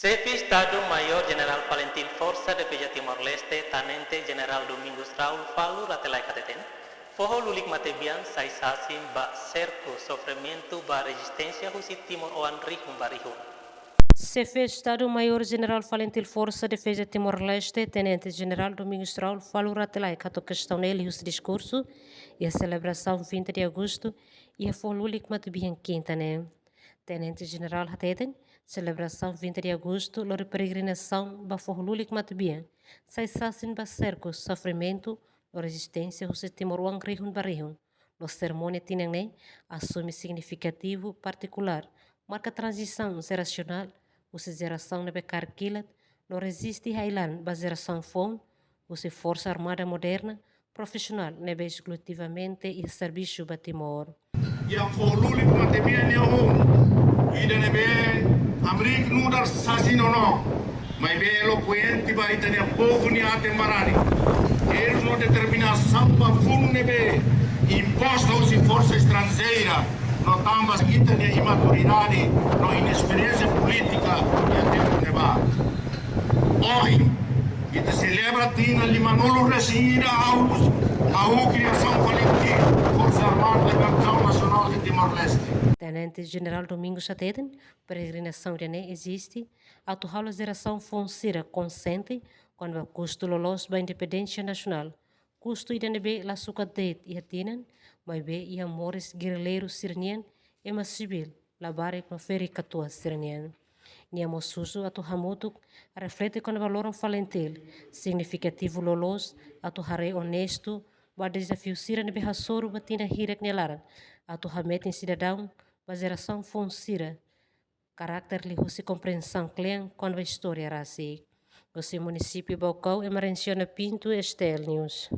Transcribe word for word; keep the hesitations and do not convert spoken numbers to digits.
Xefe Estadu Maiór Jenerál Falintil Forsa Defeza Timor-Leste, Tenente Jenerál Domingos Raul Falur Rate Laek hateten, foho lulik matebian sai sasin ba serku, sofrimentu ba rezisténsia husi timoroan rihun ba rihun. Xefe Estadu Maiór Jenerál Falintil Forsa Defeza Timor-Leste, Tenente Jenerál Domingos Raul Falur Rate Laek hato'o kestaun ne'e liuhusi diskursu iha selebrasaun vinte de agostu iha foho lulik matebian kinta ne'e. Tenente Jenerál hateten, selebrasaun vinte de agostu lori peregrinasaun ba foho lulik matebian sai sasin ba serku, sofrimentu no rezisténsia husi timoroan rihun ba rihun. No serimónia tinan ne'e asume signifikativu partikulár, marka tranzisaun jerasionál husi jerasaun ne'ebé kaer kilat no reziste iha ai-laran ba jerasaun foun husi Forsa Armada moderna, profisionál ne'ebé esklutivamente iha servisu ba Timor. Iha foho lulik matebian nia um, ida ne'ebé hamriik nu'udar sasin no no, maibé elokuente ba ita-nia povu nia aten-barani, erru no determinasaun ba funu ne'ebé impostu husi forsa estranjeira, no tanba ita-nia imaturidade no inesperiénsia polítika iha tempu ne'ebá. Ohin, ita selebra tinan limanulu-resin-ida hahú, hahú kriasaun Falintil, Forsa Armada Libertasaun Nasionál de Timor-Leste. Tenente Jenerál Domingos hateten, peregrinasaun ida-ne'e eziste atu halo jerasaun foun sira konxiente kona-ba kustu loloos ba independénsia nasionál, kustu ida ne'ebé la sukat de'it iha tinan, maibé iha moris gerrilleiru sira-nian, ema sivíl, labarik no ferik-katuas sira-nian. Nia mós husu atu hamutuk reflete kona-ba loron Falintil, signifikativu loloos atu haree onestu ba dezafiu sira ne'ebé hasoru ba tinan hirak nia laran, atu hametin sidadaun ba jerasaun foun sira karakter liuhusi komprensaun kle'an kona-ba istória rasik. Husi munisípiu Baucau, Emarenciana Pinto, S T L News.